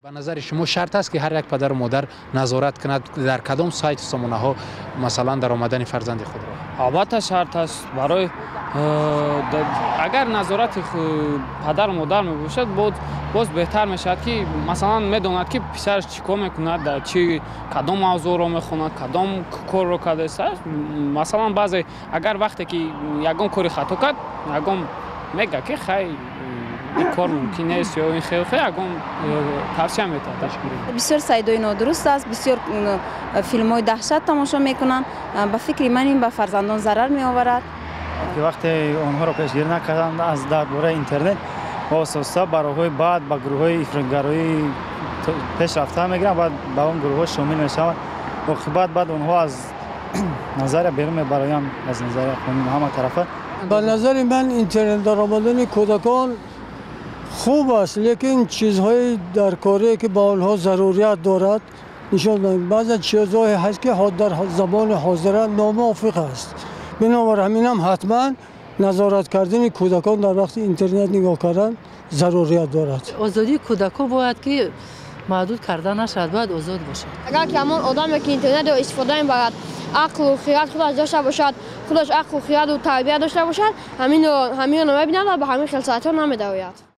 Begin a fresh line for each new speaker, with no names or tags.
Ба назари шумо шарт аст, ки ҳар як падару модар назорат кунад дар кадом сайту сомонаҳо, масалан, дар омадани фарзанди худро?
Албатта, шарт аст. Барои агар назорати падару модар мебошад, боз беҳтар мешавад, ки масалан медонад, ки писараш чӣ кор мекунад, дар чӣ кадом мавзӯъро мехонад, кадом корро кардааст. Масалан, баъзе агар вақте ки ягон кори хато кард, ягон мега, ки хай, ин кор мумкин нест ё ин хел хел ягон тавсия метавад.
Бисёр сайтҳои нодуруст аст, бисёр филмҳои даҳшат тамошо мекунанд. Ба фикри ман, ин ба фарзандон зарар меоварад.
Ки вақте онҳоро пешгирӣ накарданд аз дар бораи интернет, оҳиста ба роҳҳои бад, ба гурӯҳҳои ифротгароӣ пеш рафта мегиранд, баъд ба он гурӯҳҳо шомил мешаванд. Оқибат баъд онҳо аз назария берун мебароянд, аз назария қонун, ҳама тарафа.
Ба назари ман, интернет даромадани кӯдакон хуб аст, лекин чизҳои даркорие, ки ба онҳо зарурият дорад, нишон. Баъзе чизҳое ҳаст, ки дар замони ҳозира номувофиқ аст. Бинобар ҳаминам ҳатман назорат кардани кӯдакон дар вақти интернет нигоҳ кардан зарурият дорад.
Озодии кӯдакон бояд ки маҳдуд карда нашавад, бояд озод бошад.
Агар ки ҳамон одаме, ки интернетро истифода мебарад, ақлу хирад худаш дошта бошад, худаш ақлу хираду тарбия дошта бошад, ҳаминро намебинад ва ба ҳамин хел сайтҳо намедарояд.